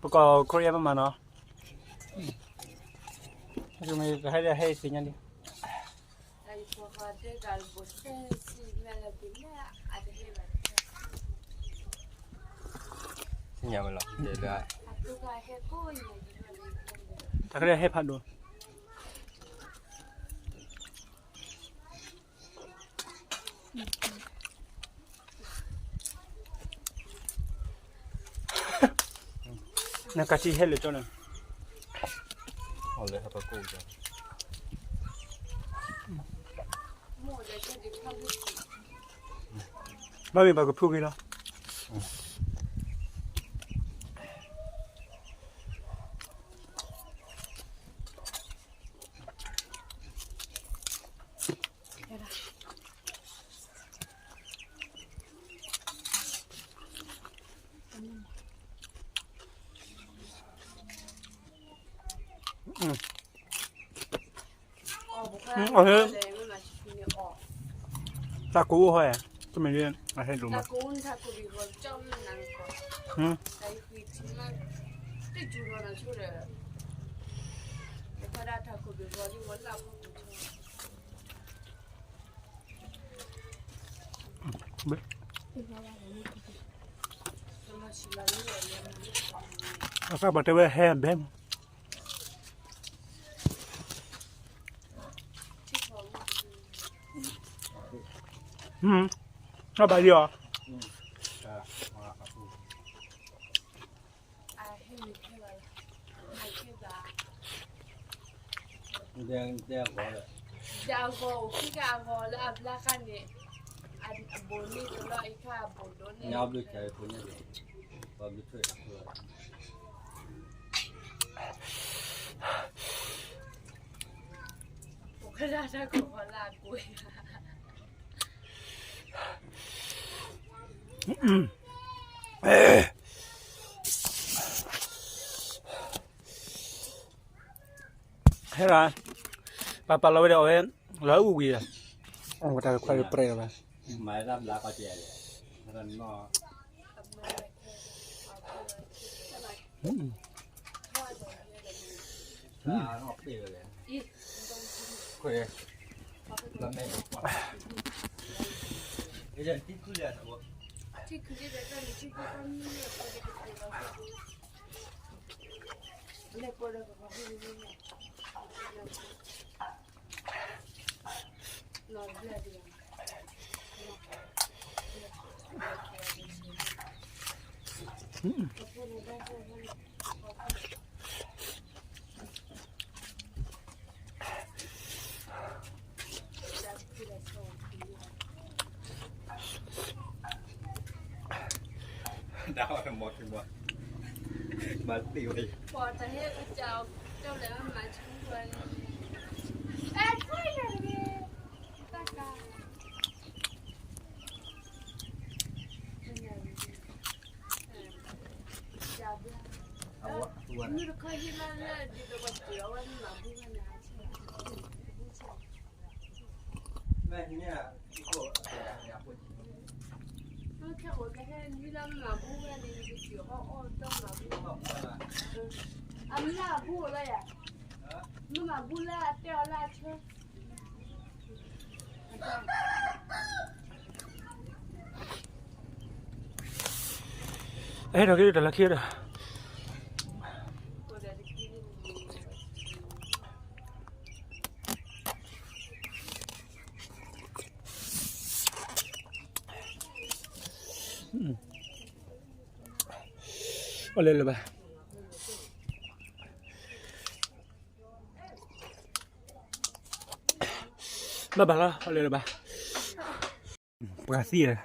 ပကိးခိၣ်ယဲၢ်ပမၤနီၤ, ကဟဲဒၣ်ဟဲသ့ၣ်ညါလံ. တၢ်ကဒၣ်ဟဲဖးဒိၣ် နကထံၣ်ဟဲလၢာ်ကၠီလီၤ, ဘၣ်မ့ၢ်ပှၤကဖုဂ့ၤလီၤ. တၢ်ကိၢ်အိၣ်ဟီ, တမ့ၢ်လၢအဟဲဒိၣ်မး, အသၣ်ပှၤတဲဝဲဟဲဘဲမး, အဘၣ်ယီၤ အဂီၤအိၣ်ခံခါအဂီၤလၢအဘျါခါန့ၣ်, အဘူးန့ၢ်တလီၢ် အံၤခါအဘူးဒိၣ်န့ၣ်, ပကဒၣ်တၢ်ကီၢ်လၢအကွဲ ဟဲရၤ, ပပာ်လီၤဝဲဒီးအဝဲ, လီၤအူဝံၤ, အဝဲတၢ်ခွဲးပြဲလီၤဘၣ်, အဲၣ်ဒိးက့ၤတၢ်လၢခံဒီး အလဲၤလၢၤဘၣ်, ဘၣ်ဘၣ်လီၤ အလဲၤလၢၤဘၣ်, ပှၤသံ,